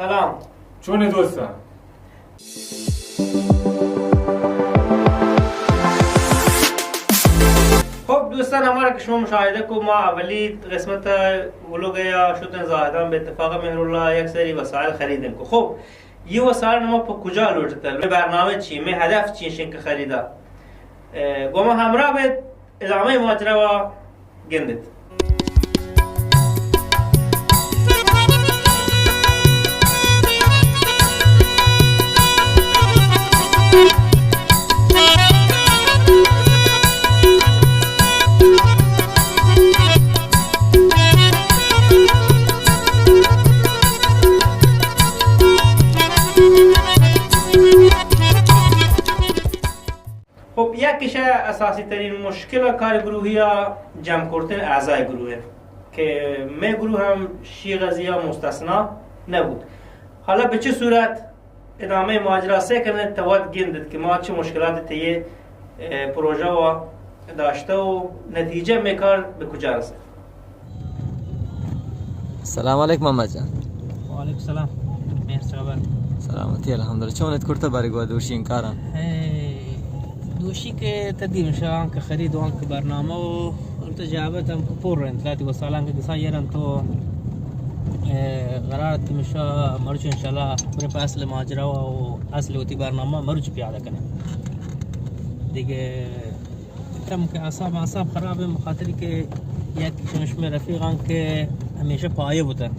سلام. چون ئے دوستاں؟ خب دوستان، ہمارا کہ شما مشاہدہ کو، ما اولی قسمت ولوگ یا شتن زاہدان بہ اتفاق مہراللہ یک سری وسائل خریدن کو. خب یہ وسائل ما پہ کجا لوٹتا؟ مئے برنامہ چی؟ مئے ہدف چی شنک خریدا؟ اے، گو ما ہمراہ بیت، ادامہ ماجرا وا گندت. خب، یکیش اساسی ترین مشکل کار گروہی ء جمع کرتن اعضای گروہ انت کہ مئے گروہ ہم شی قضیہ مستثنا نہ بوت. حالا بہ چہ صورت ادامہ ماجرا سے کنت، تو وت گندت کہ ما چہ مشکلات تیے، اے، پروژہ و داشتہ و نتیجہ مئے کار بہ کجا رسے. السلام علیکم محمد جان. وعلیکم السلام. مہر صاحب. سلامتی الحمدللہ. چون ات کرتہ بارے گوا دوشی انکاراں؟ اے، دوشی کہ تدی مشا کہ خرید وان کہ برنامہ و البتہ جابت ہم کہ پر انت، لاتی و سالان کہ گسا یرن تو، اے، قرار تی مشا مرچ انشاءاللہ پورے پہ اصل ماجرا و اصل وتی برنامہ مرچ پیادہ کنے. دیگہ تم کہ اعصاب، اعصاب خراب ہیں، بخاطر کہ یک شمش میں رفیقان کہ ہمیشہ پایہ بوتن.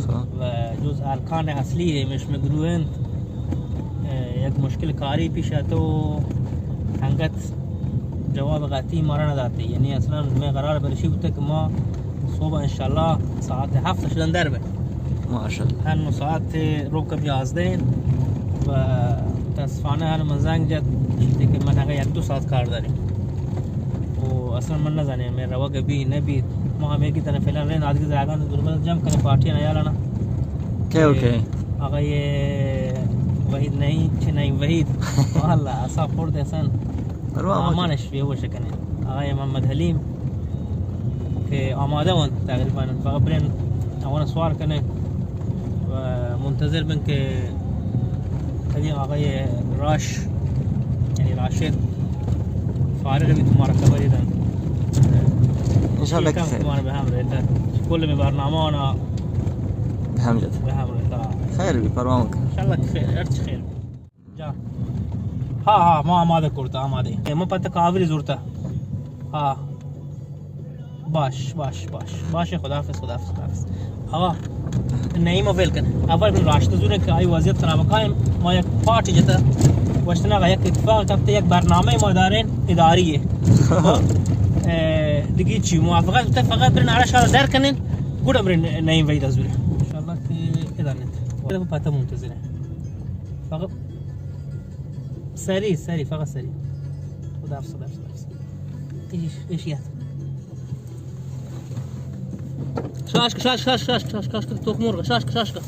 خب. و جز ارکان اصلی ہے، ہمیش میں گروہ ہیں. اے، یک مشکل کاری پیش آتو، ہنگت جواب قطعی مارا نہ داتے. یعنی اصلاً میں قرار برشی بوتا کہ ما صبح انشاءاللہ ساعت ہفت شدن در بے. ماشاءاللہ. ہنو ساعت روک اب یازدہ انت و متاسفانہ ہنو من زنگ جت، گوشتی کہ من اگہ یک دو ساعت کار داریں و اصلاً من نزانیں مئے روگ بی نہ بیت. ما ہمے کی تنے فعلاً رین آدگہ زاگان دربت جمع کنیں پارٹی نیالانا. کئے و کئے؟ آقای وحید نعیم، چہ نعیم وحید. واللہ اعصاب خورد احسن. پرواہ مت. آمانش بے ہوش کنے. آقای محمد حلیم کہ آمادہ ونت تقریباً، فقط برین آوانا سوار کنے و منتظر بن کہ کدی آقای راش، یعنی راشد فارغ بی تو مارا خبری دن. انشاءاللہ کہ خیر. تمہارا بہ ہم رہتا. کل میں برنامہ ہونا بہ ہم جت. بہ ہم رہتا. خیر بی، پرواہ مکن. انشاءاللہ کہ خیر، ہر چی خیر بی. جا. ہاں، ہاں، ما آمادہ کرتا، آمادہ. اے، ما پتہ کاوری زورتا. ہاں. باش، باش، باش. باش، خدا حافظ، خدا حافظ، خدا حافظ. آقا، نعیم ء فیل کن. اول من راشد زوریں کہ آئی وضعیت خراب کائیں. ما یک پارٹی جتا. وشتنا یک اتفاق کپتے، یک برنامہ ما داریں اداری ہے. اے، دگی چی موافقت تے فقط برن آرا شار در کنن. گوڑا برن نعیم وحید زوریں. انشاءاللہ کہ ادانت. پتہ منتظر ہیں. فقط سری، سری، فقط سری. خدا حافظ، خدا حافظ، خدا حافظ. ایش، ایش یاد. شاش کن، شاش، شاش، شاش، شاش کن، توک مرغ، شاش کن، شاش کن.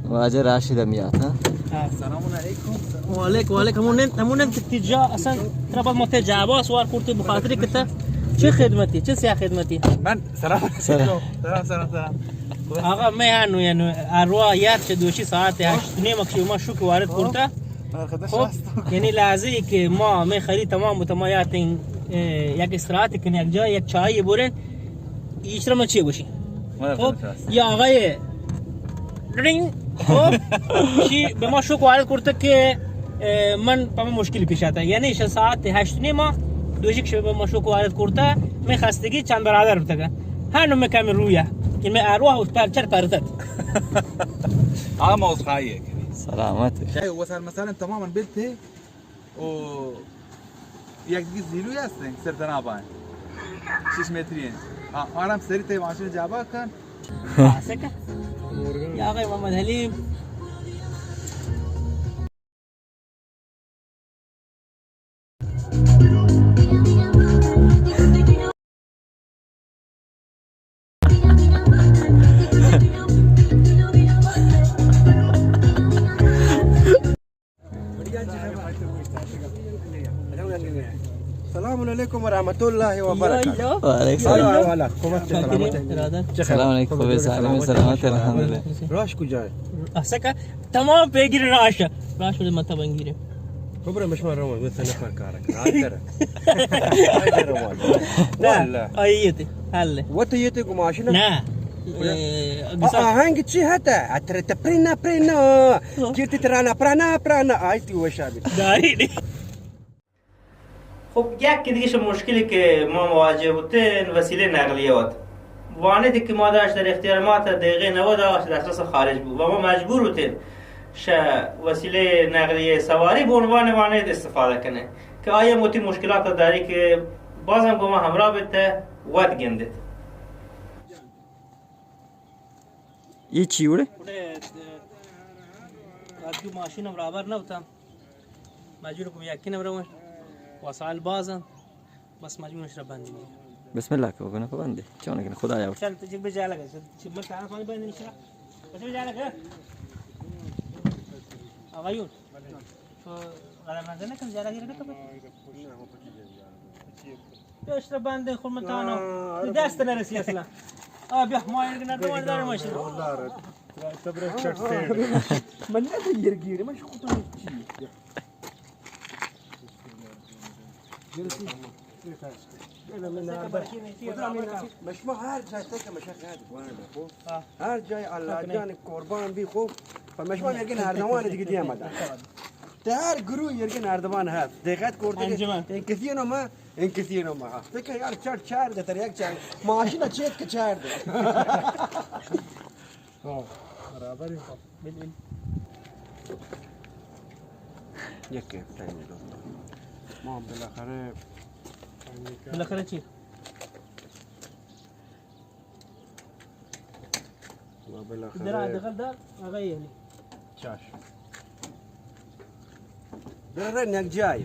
واجہ راشد ہم یات، ہاں؟ ہاں. سلام علیکم. وعلیکم، وعلیکم. ہمونن، ہمونن کہ تجا اصلاً ترا بعد مت جابا سوار کرتے بخاطر کتا. چه خدمتی، چه سیا خدمتی؟ من سلام. سلام. سلام، سلام، سلام. آقا، میں انو، انو، اروا یار چه دوشی ساعت ہشت نیم اکشی ما شوک وارد کرتا. خب، یعنی لحظه ای که ما، می خرید تمام بود، ما یا تین، اه، یک استراحت کنیم، یک جای، یک چایی بورین، ایشرا ما چی گوشی؟ خب، یا آقای رینگ، خب، چی به ما شوک وارد کرده که، اه، من پا من مشکل پیش آتا. یعنی ایشا ساعت هشت نیما، دوشی که به ما شوک وارد کرده، می خستگی چند برابر بتگه. هنو می کمی رویه، که می ارواح پر چر پرتد. آقا ما عذرخواهی کنیم. سلامت. شاید وسایل مثلاً تماماً بلته و یک دیگه زیلوی هستن، سر تنابا هن. شش متری هن. آ، آرام سری تی ماشین جابا کن. یا آقای محمد حلیم. سلام علیکم. علیکم ورحمۃ اللہ وبرکاتہ۔ وعلیکم السلام۔ سلام علیکم، خوب، سلامت، سلامت، الحمدللہ۔ راش کجا ہے؟ اسکا تمام پیگیر راش، راش متا بنگیرے۔ خبر مشما رو، میں تنفر کار کر۔ آ در۔ نہ، آئیے تے، حل ہے۔ وہ تو یہ تے گماشنا۔ نہ۔ آہنگ چی ہتا؟ اتر تپرینا پرینا۔ کیرتی ترانا پرانا پرانا۔ آئی تی وشا بی۔ داری نہیں۔ خب، یک دگہ شہ مشکلی کہ ما مواجہ بوتین، وسیلہ نقلیہ ات۔ وانیدی کہ ما داشت در اختیار ما تا دقیقہ نود آش دسترس خارج بود و ما مجبور بوتین شہ وسیلہ نقلیہ سواری بہ عنوان وانید استفادہ کنین کہ آئی ہم وتی مشکلات داری کہ بازم گو ما ہمراہ بیت وت گندیت۔ یہ چی وڑے؟ وڑے، اه، ادگو ماشین ہم رابر نہ ہوتا۔ مجبور کم یقین ہم روان۔ وسائل بازن۔ بس مجبور شرا بندی۔ بسم اللہ کو گنا کو بندی۔ چون کن خدا یا۔ چل تو جگ بجا لگا۔ چل، چل، من تانا پانی بندی شرا۔ بس بجا لگا۔ آقایون۔ تو غلط نظر نکن، زیادہ گیر نکن۔ تو اشتر بندے خور متانو۔ تو دست نرسی اصلا۔ آ، بیا، ما یک نردوان دارم اشتر۔ من نہ تو یر گیر، من شو تو چی۔ مشما ہر جای تک مشا خیر دوانه خو. ہر جای اللہ جان قربان بی خو. پر مشما یگی نردوان دیگه دیگه مدا. ته هر گروه یگی نردوان هست. دقت کرده که انجمن. این کسی نو ما، این کسی نو ما. فکر یار چار چار ده تر یک چار. ماشین چیت که چار ده. ها، برابر. بل، بل. یکے تنگ دوست. ما بالاخره، بالاخره چی؟ ما بالاخره درا دخل دار، آقا یعنی. چاش. درن یک جای.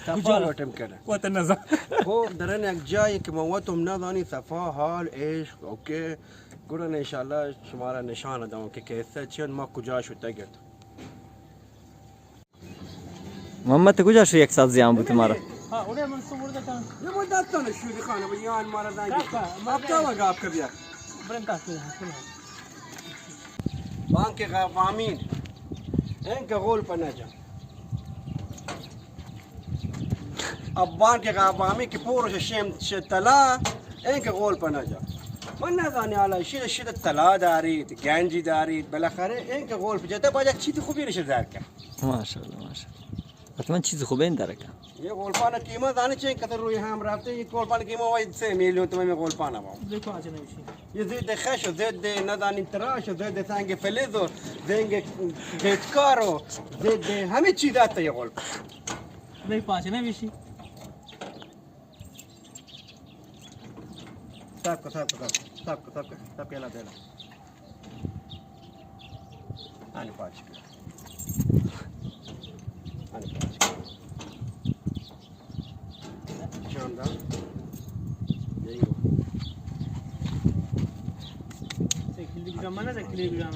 کجا وتم کنه؟ وطن نزان. خب، درن یک جایی که ما وتم ندانی، صفا، حال، عشق، اوکی. گڑا انشاءاللہ شمارا نشان دوں کہ کیسے چین ما کجا شتگت. محمد، تو کجا شو یک ساعت زیان بوت مارا؟ ہاں، اوڑے من سو برده کن. یہ وہ دستان شوری خانه، وہ یان مارا زنگ. کاکا، ہفتہ و گاپ کبیا. برن کاکا، ہاں. بانک غوامین، این که غول پنجا. ابان که قوامی که پورش شم شتلا، این که قول پنجا. من نزانی حالا شیر شیر طلا دارید، گنجی دارید، بالاخره این که قول پجتا باید یک چیز خوبی نشه در کن. ماشاءالله، ماشاءالله. حتما چیز خوبی این در کن. یه قول پانا قیمت زانی چه کتر روی هم رفته، یه قول پانا قیمت وای سه میلیون تومن قول پانا با. دیکھو آج نوشی. یہ ضد خش و ضد ندانیم تراش و ضد سنگ فلز و ضد گیتکار و ضد همه چیز دات یہ قول. نہیں پاچ نہ بیشی. سب کو، سب کو، سب کو، سب کو، سب کو، سب کو، یلا دینا. آنی پاچ کو. آنی پاچ کو. شاندار. یہی ہو. سے کلوگرام نہ، سے کلوگرام.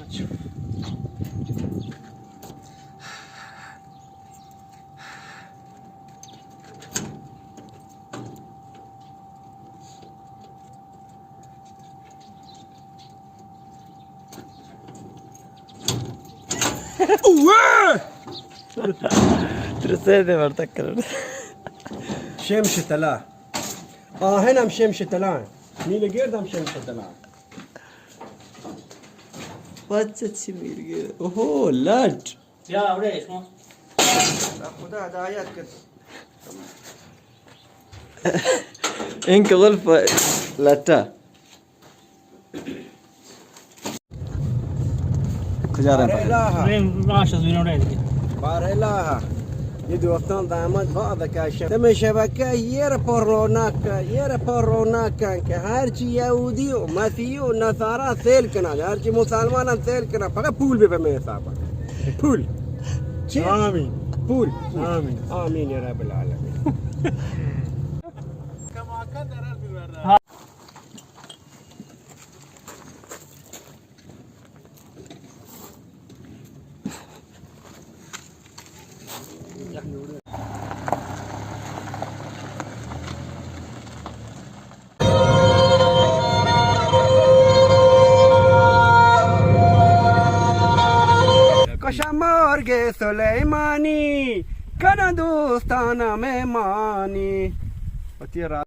اوه! ترسه ده ورتک کرد. شمش طلا. آهن هم شمش طلا. نیل گرد هم شمش طلا. بچه چی میل گرد؟ اوهو، لٹ. یا اوڑے شما. خدا ہدایت کت. این که غلف لٹا. کجا رہے؟ بارے لاہا. راش از وینو رہے دیگه. بارے لاہا. یہ دوستان زحمت باز کشن. تمہیں شبکہ یہ پر رونق، یہ پر رونق کن کہ ہر چی یہودی و مسیحی و نصارا سیل کنن، ہر چی مسلمان هم سیل کنن، فقط پول بہ پہ مئے حساب. پول. چی؟ آمین. پول. آمین. آمین یا رب العالمین. پشا مرگ سلیمانی، کناں دوستاناں مہمانی۔ وتی